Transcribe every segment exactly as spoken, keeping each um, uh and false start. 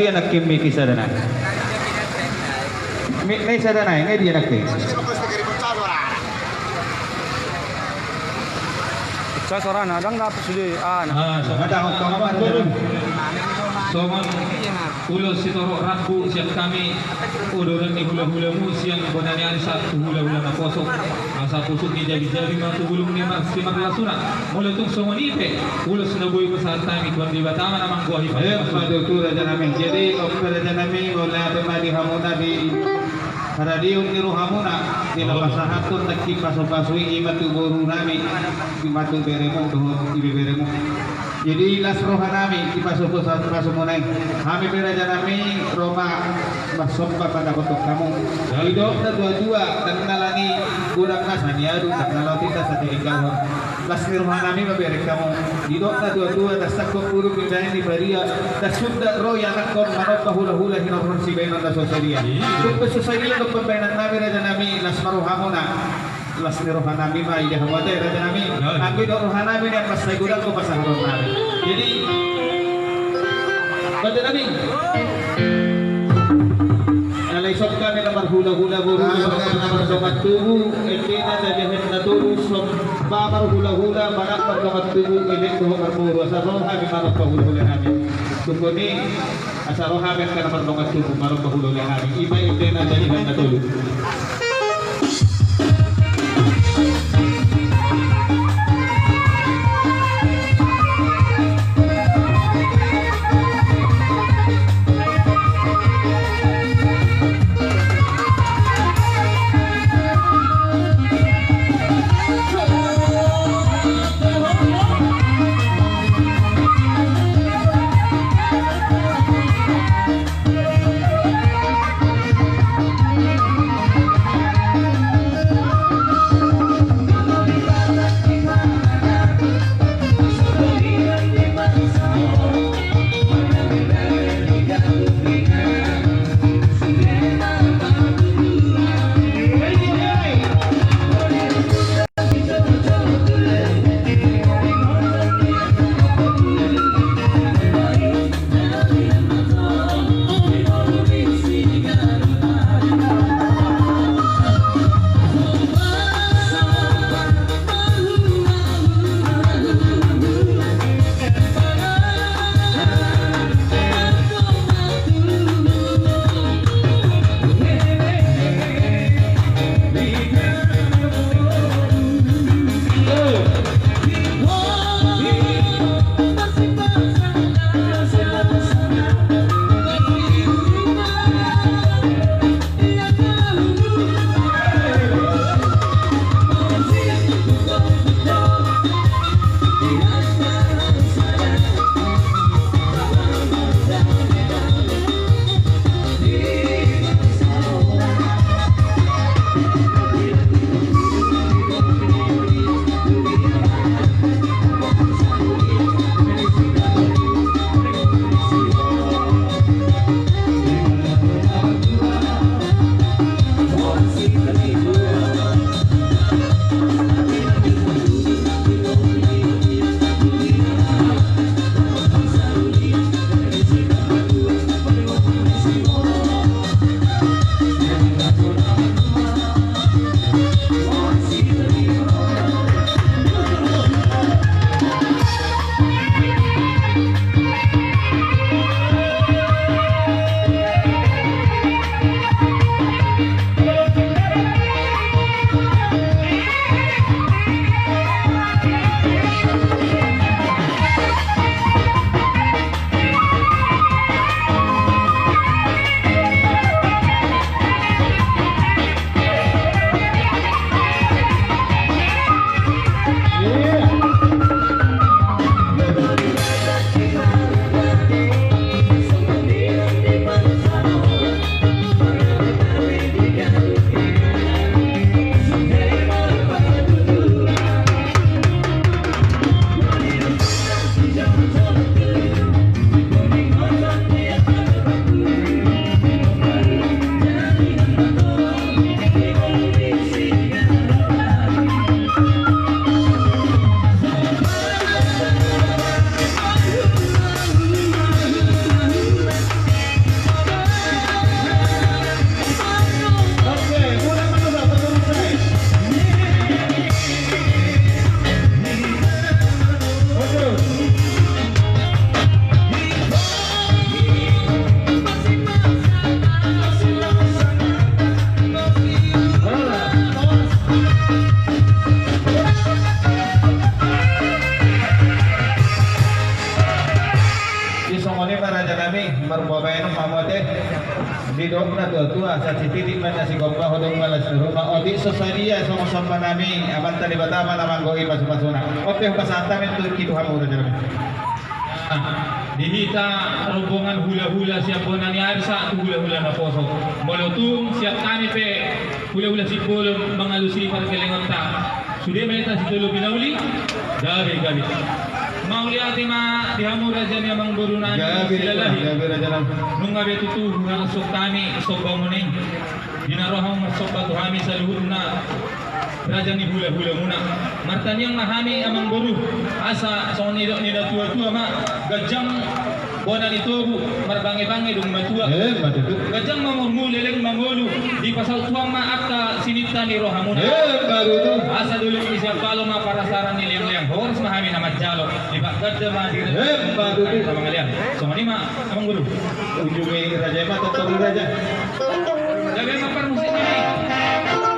Dia nangkin mik i sada nai. Mik nai sada nai, nai dia nangkin. Pecah suarana, ndang dapot sude. Ah, nah. Ah, songon, songon ulos sitorop rambu sian hami, uduran ni hulahulamu sian bona ni ari sahat tu hulahula naposo. Asa pusuk ni jabijabi ma tu bulung ni marsimarlasuna. Molo tung songon i pe ulos na boi pasahat hami, Tuhan Debata ma na manggohi. Emma tutu, raja nami. Jadi on pe, raja nami, mauliate ma di hamuna di haradeon ni rohamuna di na pasahathon nangkin pasupasu i, i ma tu boru nami, i ma tu beremu dohot ibeberemu. Jadi las roha nami di pasupasu, pasumuna i. Hami pe, raja nami, ro ma marsomba mandapothon hamu. Didok natuatua, ndang na lao godang nasa niadu, ndang na lao tindas nasa tininggalhon. Las ni roha nami ma bereng hamu. Didok natuatua, ndang sangkot burung ni daeng ni paria, ndang sundat ro ianakhon manomba hulahula hinorhon sibahenon na so sadia. Tung pe so sadia do pambahenan nami, raja nami, las ma rohamuna. Las ni roha nami ma, ida hamu ate, raja nami. Anggo didok roha nami, nian mansai godang do pasahaton nami. Jadi, raja nami, alai songon hami na marhulahula boru, na mardongan tubu, endena na jahat na tolu, songon marhulahula, manang mardongan tubu elek dohot marboru, asa ro hami manomba hulahula nami. Tunggu ni. Asa ro hami angka na mardongan tubu manomba hulahula nami. I ma endena na jahat na tolu. Songon i ma raja nami, marboa baenon ma hamu ate. Didok na tua-tua, asa sititik ma na sigompa, hodong ma las ni ruma. Otik so sadia songon somba nami, Amanta Debata ma na manggohi pasu-pasuna. On pe hupasahat hami tu, tu hamu raja nami. Ah, di hita rombongan hula-hula sian bona ni ari sahat tu hula-hula naposo. Molo tung sian hami pe hula-hula Simbolon mangalusi pargellengonta. Sude ma hita sitolu pinauli. Gabe, gabe. Mauliate ma di hamu raja ni amangboru nami. Gabe, Silalahi. Gabe raja nami. Nunga be tutu huhangson hami sombamuna i. Di na ro hamu marsomba tu hami saluhutna raja ni hula-hulamuna. Martangiang ma hami amangboru, asa songon nidok ni na tua-tua ma, ganjang bona ni tobu, marbange-bange dung matua. Emma tutu. Ganjang ma umurmu, leleng ma ngolu, dipasaut Tuhan ma angka sininta ni rohamuna. Emma tutu. Asa dolok ni sian palo ma parasaran ni leang-leang, horas ma hami na manjalo, dipaganda ma di. Emma tutu. Songon i ma amangboru. Ujung ni raja i ma, totong ni raja. Gabe ma parmusik nami.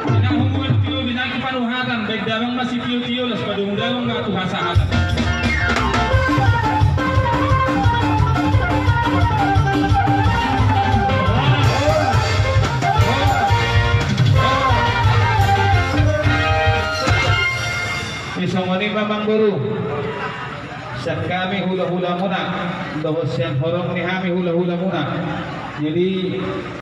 Binang hubungan tio, binang panuhatan, baen damang ma sitio-tio, laos padomu damang ma tu hasahatan. Di songon i ma amangboru, sian hami hula-hulamuna dohot sian horong ni hami hula-hulamuna. Jadi